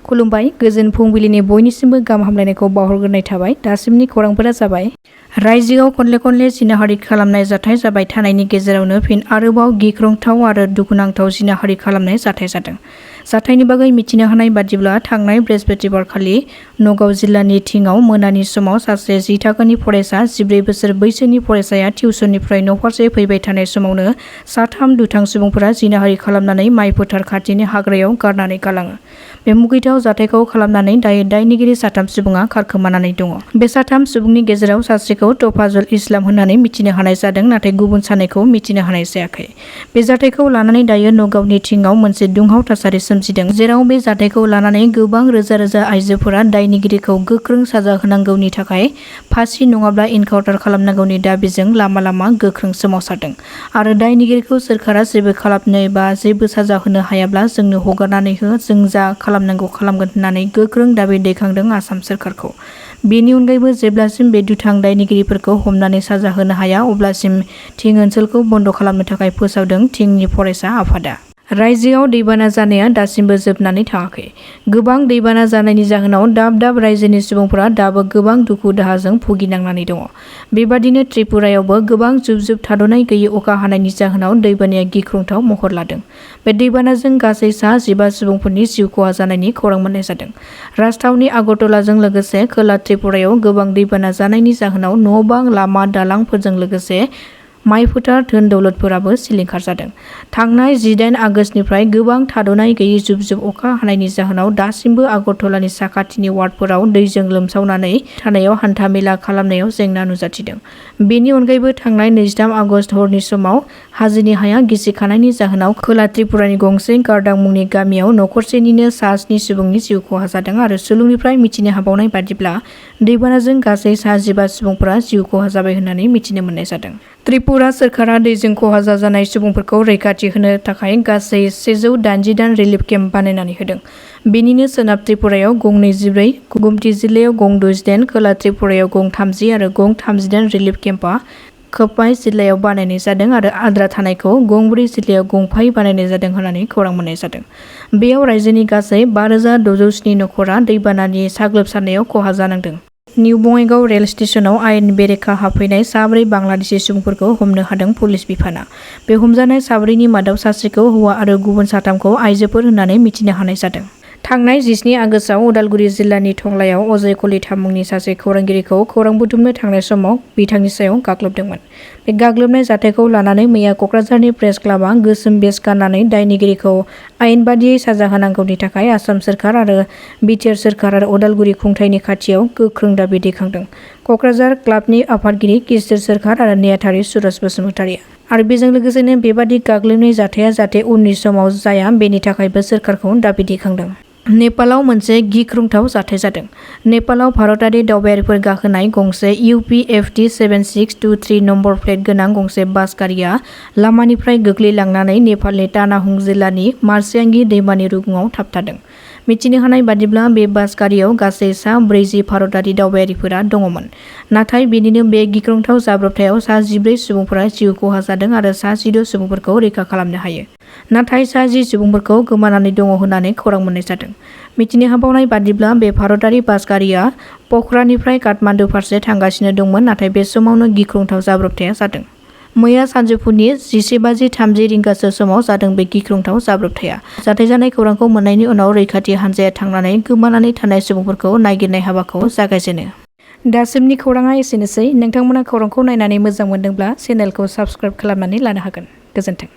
खुलुमबाय गोजोन फुंबिलिनि बयनिसिमबो गाहाम हामलायनायखौ बावहरग्रोनाय थाबाय। दासिमनि खौरांफोरा जाबाय रायजोआव खनले जिनाहारि खालामनाय जाथाय जाबाय थानायनि गेजेरावनो फिन आरोबाव गिख्रंथाव आरो दुखुनांथाव जिनाहारि खालामनाय जाथाय जादों। जाथायनि बागै मिथिनो हानाय बादिब्ला थांनाय बृहस्पतिबारखालि नगाव जिल्लानि थिङाव मोनानि समाव सासे 10 थाखोनि फरायसा 14 बोसोर बैसोनि फरायसाया टिउसननिफ्राय न'फारसे फैबाय थानाय समावनो साथाम दुथां सुबुंफोरा जिनाहारि खालामनानै माइ फोथार खाथिनि हाग्रायाव गारनानै गालाङो। बे मुगैथाव जाथायखौ खालामनानै दायो दायनिगिरि साथाम सुबुङा खारखोमानानै दङ। बे साथाम सुबुंनि गेजेराव सासेखौ तफाजुल इस्लाम होननानै मिथिनो हानाय जादों, नाथाय गुबुन सानैखौ मिथिनो हानाय जायाखै। बे जाथायखौ लानानै दायो नगावनि थिङाव मोनसे दुंहाव थासारि सोमजिदों, जेराव बे जाथायखौ लानानै गोबां रोजा आइजोफोरा दायनिगिरिखौ गोख्रों साजा होनांगौनि थाखाय फासि नङाब्ला इनकाउन्टार खालामनांगौनि दाबिजों लामा गोख्रों सोमावसारदों आरो दायनिगिरिखौ सोरखारा जेबो खालामनो एबा जेबो साजा होनो हायाब्ला जोंनो हगारनानै हो, जों जा खालामनांगौ खालामगोन होननानै गोख्रों दाबि दैखांदों आसाम सोरखारखौ। बेनि अनगायैबो जेब्लासिम बे दुथां दायनिगिरिफोरखौ हमनानै साजा होनो हाया अब्लासिम थिं ओनसोलखौ बन्द' खालामनो थाखाय फोसावदों थिंनि फरायसा आफादा। रायजोआव दैबाना जानाया दासिमबो जोबनानै थाङाखै। गोबां दैबाना जानायनि जाहोनाव दाब रायजोनि सुबुंफोरा दाबो गोबां दुखु दाहाजों भुगिनांनानै दङ। बेबादिनो त्रिपुरायावबो गोबां जुब थाद'नाय गैयै अखा हानायनि जाहोनाव दैबानाया गिख्रंथाव महर लादों। बे दैबानाजों गासै सा 15 सुबुंफोरनि जिउ खहा जानायनि खौरां मोननाय जादों। राजथावनि आगरतलाजों लोगोसे खोला त्रिपुरायाव गोबां दैबाना जानायनि जाहोनाव न'-बां, लामा, दालांफोरजों लोगोसे माइ फोथार, धोन दौलतफोराबो सिलिंखार जादों। थांनाय 18 आगस्तनिफ्राय गोबां थाद'नाय गैयै जुब अखा हानायनि जाहोनाव दासिमबो आगरतलानि साखाथिनि वार्डफोराव दैजों लोमसावनानै थानायाव हान्था मेला खालामनायाव जेंना नुजाथिदों। बेनि अनगायैबो थांनाय 23 आगस्त हरनि समाव हाजोनि हाया गिसिखानायनि जाहोनाव खोला त्रिपुरानि गंसे गारदां मुंनि गामियाव नखरसेनिनो सा 7 सुबुंनि जिउ खहा जादों आरो सुलुंनिफ्राय मिथिनो हाबावनाय बादिब्ला दैबानाजों गासै सा 15 सुबुंफोरा जिउ खहा जाबाय होननानै मिथिनो मोननाय जादों। त्रिपुरा सोरखारा दैजों खहा जाजानाय सुबुंफोरखौ रैखाथि होनो थाखाय गासै 180 रिलिफ केम्प बानायनानै होदों। बेनिनो सोनाब त्रिपुरायाव गं 24, गुमटि जिल्लायाव गं 28, खोला त्रिपुरायाव गं 30 आरो गं 38 रिलिफ केम्पआ खोपाइ जिल्लायाव बानायनाय जादों आरो आद्रा थानायखौ गं 4 जिल्लायाव गंफायै बानायनाय जादों होननानै खौरां मोननाय जादों। बेयाव रायजोनि गासै 5607 नखरा दैबानानि साग्लोबसारनायाव खहा जानांदों। निउ बङाइगाव रेल स्टेशनाव आयेन बेरेखा हाबफैनाय 4 बांलादेशी सुबुंफोरखौ हमनो हादों पुलिस बिफाना। बे हमजानाय 4नि मादाव सासेखौ हौवा आरो गुबुन 3खौ आइजोफोर होननानै मिथिनो हानाय जादों। थांनाय 17 आगस्तआव उदालगुरि जिल्लानि टंलायाव अजय कलिता मुंनि सासे खौरांगिरिखौ खौरां बुथुमनो थांनाय समाव बिथांनि सायाव गाग्लोबदोंमोन। बे गाग्लोबनाय जाथायखौ लानानै मैया कक्राझारनि प्रेस क्लाबआ गोसोम बेज गाननानै दायनिगिरिखौ आयेन बादियै साजा होनांगौनि थाखाय आसाम सोरखार आरो बिटिआर सोरखार आरो उदालगुरि खुंथायनि खाथियाव गोख्रों दाबि दैखांदों। कक्राझार क्लाबनि आफादगिरि किशोर सोरखार आरो नेहाथारि सुरज बसुमतारिया। आरो बेजों लोगोसेनो बेबादि गाग्लोबनाय जाथाया जाहाथे उननि समाव जाया बेनि थाखायबो सोरखारखौ दाबि दैखांदों। नेपालाव मोनसे गिख्रंथाव जाथाय जादों। नेपालाव भारतारि दावबायारिफोर गाखोनाय गंसे UPFD 7623 नम्बर प्लेट गोनां गंसे बास गारिया लामानिफ्राय गोग्लैलांनानै नेपालनि तानाहुं जिल्लानि मार्सियांगी दैमानि रुगुङाव थाबथादों। मिथिनो हानाय बादिब्ला बे बास गारियाव गासै सा 40 भारतारि दावबायारिफोरा दङमोन। नाथाय बेनिनो बे गिख्रंथाव जाब्रबथायाव सा 14 सुबुंफोरा जिउ खहा जादों आरो सा 16 सुबुंफोरखौ रैखा खालामनो हायो। नाथाय सा 10 सुबुंफोरखौ गोमानानै दङ होननानै खौरां मोननाय जादों। मिथिनो हाबावनाय बादिब्ला बे भारतारि बास गारिया प'खरानिफ्राय काठमान्डु फारसे थांगासिनो दंमोन, नाथाय बे समावनो गिख्रंथाव जाब्रबथाया जादों। मैया सानजौफुनि 11:30 रिंगासो समाव जादों बे गिख्रंथाव जाब्रबथाया। जाथाय जानाय खौरांखौ मोननायनि उनाव रैखाथि हान्जाया थांनानै गोमानानै थानाय सुबुंफोरखौ नागिरनाय हाबाखौ जागायजेनो। दासिमनि खौराङा एसेनोसै। नोंथांमोना खौरांखौ नायनानै मोजां मोनदोंब्ला चेनेलखौ साबस्क्राइब खालामनानै लानो हागोन। गोजोन्थों।